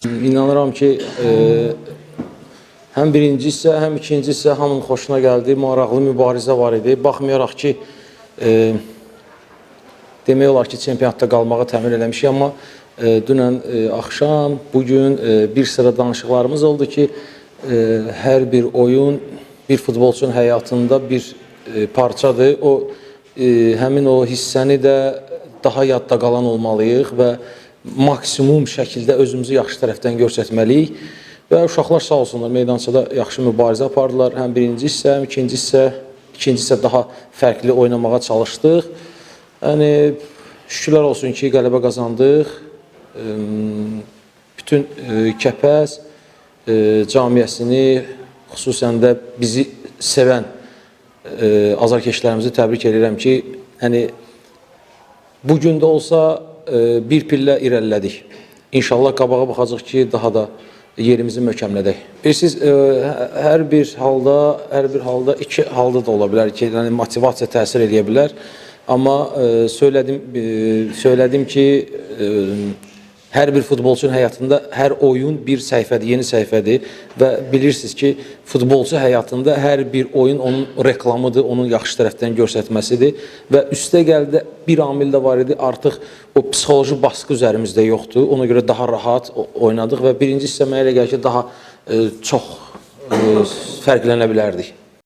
İnanıram ki, həm birinci hissə, həm ikinci hissə hamının xoşuna gəldi. Maraqlı mübarizə var idi. Baxmayaraq ki, demək olar ki, çempionatda qalmağı təmin eləmişik, amma dünən axşam, bu gün bir sıra danışıqlarımız oldu ki, hər bir oyun bir futbolçunun həyatında bir parçadır. O həmin o hissəni də daha yadda qalan olmalıyıq və maksimum şəkildə özümüzü yaxşı tərəfdən göstərməliyik. Və uşaqlar sağ olsunlar, meydançada yaxşı mübarizə apardılar. Həm birinci hissə, həm ikinci hissə, ikinci hissə daha fərqli oynamağa çalışdıq. Yəni şükürlər olsun ki, qələbə qazandıq. Bütün Kəpəz camiəsini, xüsusən də bizi sevən azarkeşlərimizi təbrik edirəm ki, yəni bu gün də olsa bir pillə irəlilədik. İnşallah qabağa baxacağıq ki, daha da yerimizi möhkəmlədək. Bilirsiniz, hər bir halda iki halda da ola bilər ki, yəni motivasiya təsir eləyə bilər. Amma söylədim ki, hər bir futbolçunun həyatında hər oyun bir səhifədir, yeni səhifədir və bilirsiniz ki, futbolçu həyatında hər bir oyun onun reklamıdır, onun yaxşı tərəfdən göstərməsidir və üstə gəldi bir amil də var idi, artıq o psixoloji baskı üzərimizdə yoxdur. Ona görə daha rahat oynadıq və birinci hissə mənə elə gəlir ki, daha çox fərqlənə bilərdik.